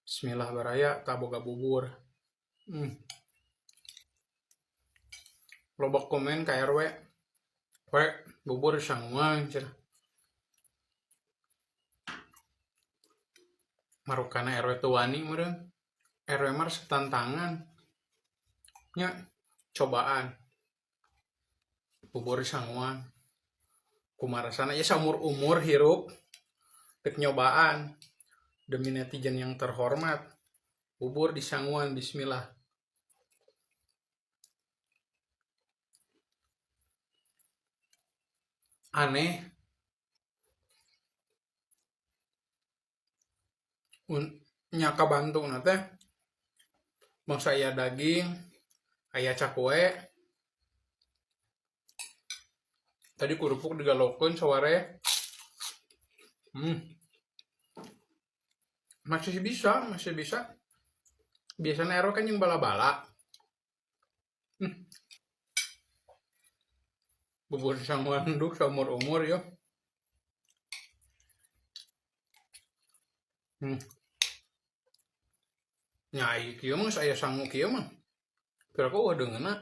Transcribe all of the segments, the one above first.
Bismillah baraya kaboga bubur. Loba komen ka RW. We, bubur sanguan cenah. Marukana RW teu wani meureun. RW mah resep tantangan. Nya cobaan. Bubur sanguan. Kumaha rasana ya saumur-umur hirup dek nyobaan. Demi netizen yang terhormat. Bubur di sanguan, bismillah. Aneh. Nya kabantu teh bangsa aya daging, aya cakwe. Tadi kerupuk digalokeun saware. Masih bisa, masih bisa. Biasanya RW kan yang bala-bala. Bubur sanguan duh seumur-umur ya. Nyai kieu mah aya sangu kieu mah. Pira ku eueuh deungeunna.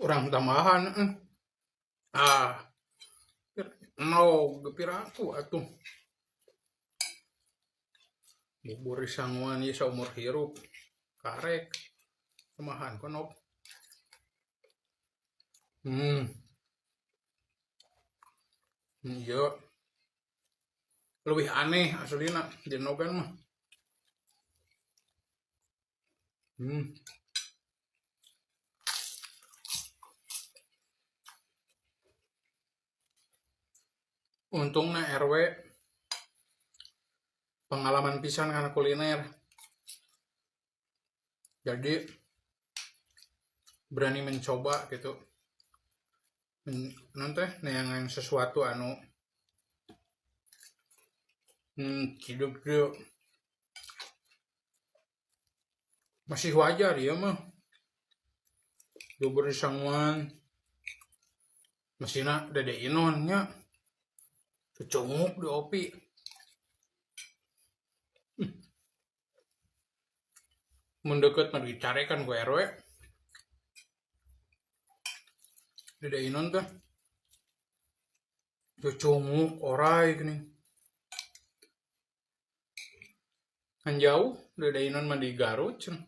Urang tambahan Ah. No, piraku atuh. Bubur sanguan ieu saumur hirup. Karek. Kumahan kono. Iya. Leuwih aneh aslina dinogan mah. Untungna RW pengalaman pisan kana kuliner. Jadi berani mencoba gitu. Naon teh neangan sesuatu anu hidup kieu. Masih wajar ya mah. Bubur sanguan. Masihna Dede Inon nya. Cucunguk di opi. Mun deukeut mah dicarekan ku RW. Dede Inon teh. Cucunguk orai geuning. Kan jauh Dede Inon mah di Garut cenah.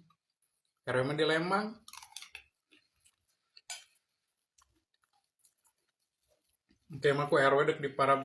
RW mah di Lembang. Engke mah ku RW dek diparab